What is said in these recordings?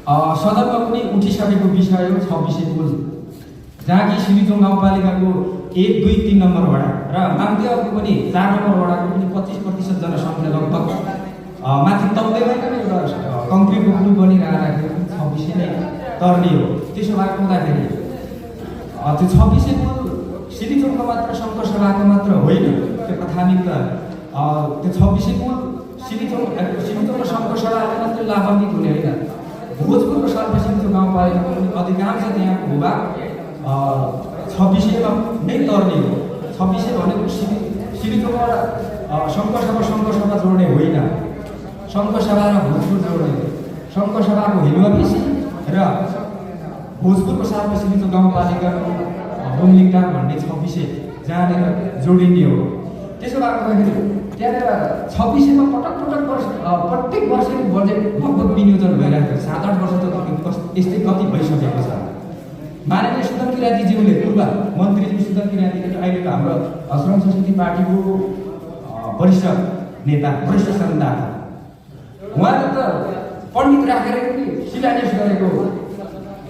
सदनमा पनि उठिसकेको विषय हो 26 पुल, जहाँ कि सिरिचोङ गाउँपालिकाको 1, 2, 3 नम्बर वडा र माङ्देवको पनि 4 नम्बर वडाको पनि 25% जनसङ्ख्या लगभग माथि तब्दैमा पनि एउटा कङ्क्रिटको पुल बनिरहेको 26 नै तर्ने हो। त्यसो भएको हुँदाखेरि त्यो 26 पुल सिरिचोङको मात्र सङ्घ सभाको मात्र होइन, त्यो प्राथमिक त्यो 26 पुल सिरिचोङको सङ्घ सभाले मात्र लाभान्वित हुने होइन, भोजपुरको सर्वसिन्धु गाउँपालिकाको पनि अधिकांश त्यहाँको भूभाग 26 नै तर्ने हो। 26 भनेको सिरिचोङबाट सङ्घ सभा जोड्ने होइन, सङ्घ सभा र भोजपुर जोड्ने हो। सङ्घ सभाको हिलवापिसी र भोजपुरको सर्वसिन्धु गाउँपालिकाको बुमलिङटार भन्ने 26 जहाँनिर जोडिने हो। त्यसो भएकोखेरि त्यहाँनिर 26 मा प्रत्येक वर्ष बजेट लगभग विनियोजन भइरहेको छ। 7-8 वर्ष त त्यस्तै गति भइसकेको छ। माननीय सुदन किराँतीज्यूले, पूर्व मन्त्रीज्यू सुदन किराँतीले अहिलेको हाम्रो श्रम संस्कृति पार्टीको वरिष्ठ नेता, वरिष्ठ संवाददाता, उहाँले त पण्डित राखेर पनि शिलान्यास गरेको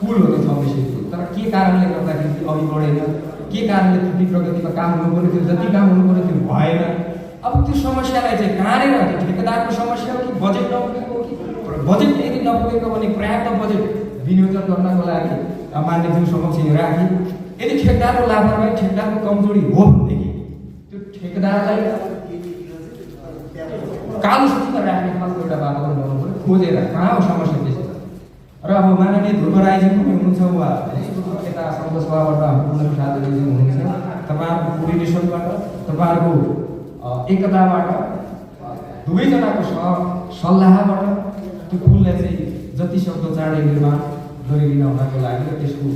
पुल हो त्यो 26 पुल। तर के कारणले गर्दाखेरि अघि बढेन, के कारणले त्यति प्रगतिमा काम हुनुपर्ने थियो, जति काम हुनुपर्ने त्यो भएन। अब त्यो समस्यालाई चाहिँ कहाँनिर राख्यो? ठेकेदारको समस्या हो कि बजेट नपुगेको हो कि? बजेट यदि नपुगेको भने पर्याप्त बजेट विनियोजन गर्नको लागि मान्यज्यू समक्ष राखी, यदि ठेकेदारको लापरवाही, ठेकेदारको कमजोरी हो भनेदेखि त्यो ठेकेदारलाई कालो सूचीमा राख्ने खालको एउटा वातावरण बनाउनु पर्यो, खोजेर कहाँ हो समस्या त्यस्तो। र अब माननीय ध्रुव राईजी पनि हुनुहुन्छ, उहाँ यता सङ्घ सभाबाट हाम्रो पुनर्प्रसाद हुनुहुन्छ, तपाईँहरूको कोर्डिनेसनबाट, तपाईँहरूको एकताबाट, दुवैजनाको सल्लाहबाट त्यो पुललाई चाहिँ जति सक्दो चाँडै निर्माण गरिदिन हुनको लागि र त्यसको